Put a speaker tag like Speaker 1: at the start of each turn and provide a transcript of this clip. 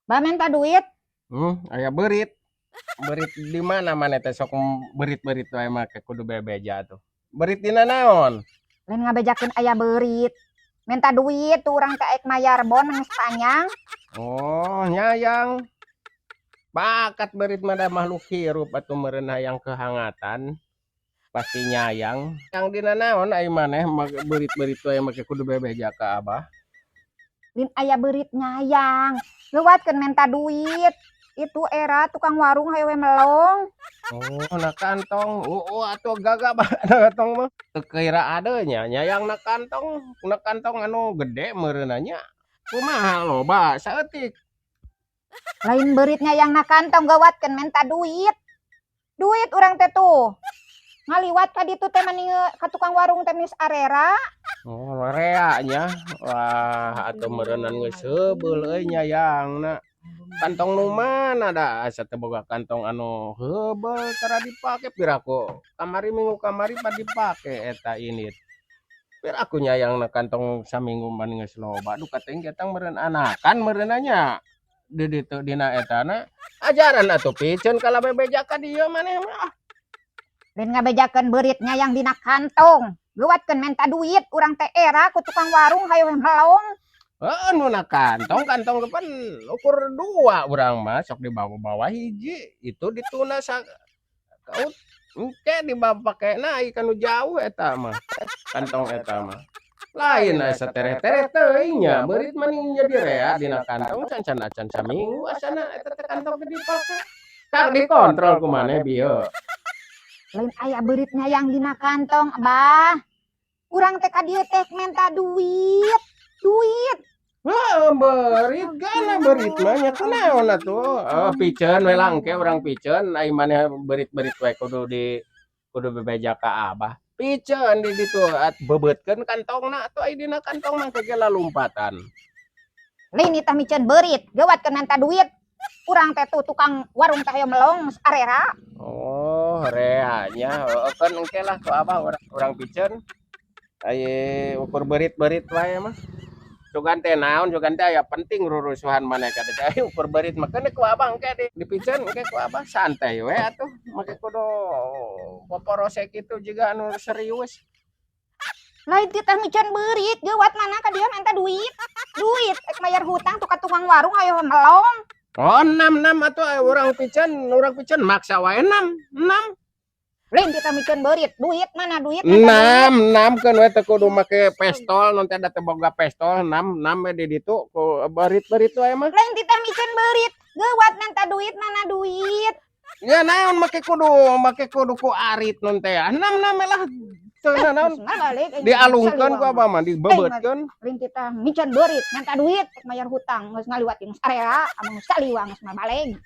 Speaker 1: Bah, minta duit.
Speaker 2: Aya beurit. Beurit di mana maneh teh sok beurit-beurit wae make kudu bebeja tuh? Beurit dina naon?
Speaker 1: Lain ngabejakeun aya beurit. Minta duit tuh, urang teh aek mayar bon geus panjang.
Speaker 2: Oh, nyayang. Bakat beurit mah da makhluk hirup atuh meureun hayang kehangatan. Pasti nyayang. Yang dina naon ai maneh make beurit-beurit wae make kudu bebeja ka Abah?
Speaker 1: Lain aya beurit nyayang. Lewatkeun minta duit. Itu era tukang warung hayo we melong.
Speaker 2: Oh, na kantong. Oh, atuh gagah na kantong mah. Teu kira adeunya nyayang na kantong, na kantong anu gede meureun nya. Kumaha, loba saeutik?
Speaker 1: Lain beurit nyayang na kantong, gawatkeun minta duit. Duit urang teh tuh. Ngaliwat ka ditu teh mani ka tukang warung teh geus arera.
Speaker 2: Oh, rea nya. Wah, atuh meureunan geus heubeul euy nyayangna. Kantong nu mana da asa teu boga kantong anu heubeul tara dipake, piraku kamari, minggu kamari pan dipake eta indit. Piraku nyayangna kantong saminggu mah geus loba, duka teuing eta meureun anakan meureun nya. Di ditu dina etana ajaran atuh, piceun kalah bebeja ka dieu maneh mah ah.
Speaker 1: Lain ngabejakeun beurit nyayang dina kantong. Geuwatkeun minta duit urang teh era ku tukang warung hayo we melong.
Speaker 2: Heeh, nu na kantong, kantong pan ukur dua, urang mah sok dibawa-bawa hiji itu dituna sa kaut engke dibawa pake naik kanu jauh eta mah, kantong eta mah. Lain asa tereh-tereh teuing nya, beurit mah jadi rea dina kantong can can acan saminggu asana eta teh kantong teh dipake. Kak dikontrol ku maneh bieu.
Speaker 1: Lain aya beurit nyayang dina kantong, Abah. Urang teh ka dieu teh minta duit. Duit.
Speaker 2: Heeh, beurit gana beurit mah nya kunaon atuh. Oh, piceun we lah, engke urang piceun ai maneh beurit-beurit wae kudu di kudu bebeja ka Abah. Piceun di ditu at bebeutkeun kantongna atuh, ai dina kantong mah ge lalumpatan.
Speaker 1: Lain tah miceun beurit, geuwatkeun menta duit. Urang teh tuh tukang warung teh hayo melong arera.
Speaker 2: Oh, rea nya. Heeh, keun engke lah ku Abah urang piceun. Ai ukur beurit-beurit wae mah. Sugan teh naon, sugan teh aya penting rurusuhan maneh ka teh, ai ukur beurit mah keun ku Abah engke dipiceun engke ku Abah, santai we atuh make kudu poporose kitu jiga anu serius.
Speaker 1: Lain titah miceun beurit, geuwat mana ka dieu menta duit. Duit ek mayar hutang tuh ka tukang warung hayo melong.
Speaker 2: Oh, enam enam atuh urang piceun maksa wae, enam enam.
Speaker 1: Lain titah miceun beurit, duit mana duit, menta duit.
Speaker 2: Enam enam keun we, teu kudu make pestol, nu teh da teu boga pestol, enam enam we di ditu ku beurit-beurit wae mah.
Speaker 1: Lain titah miceun beurit, geuwat menta duit, mana duit.
Speaker 2: Ya naon make kudu ku arit nun teh, enam enam we lah, teu naon.
Speaker 1: Geus balik aing
Speaker 2: Dialungkeun ku
Speaker 1: saliwang.
Speaker 2: Abah mah, dibebeutkeun.
Speaker 1: Lain titah miceun beurit, menta duit ek mayar hutang, geus ngaliwat jeung arera, amung saliwang geus mah baleg.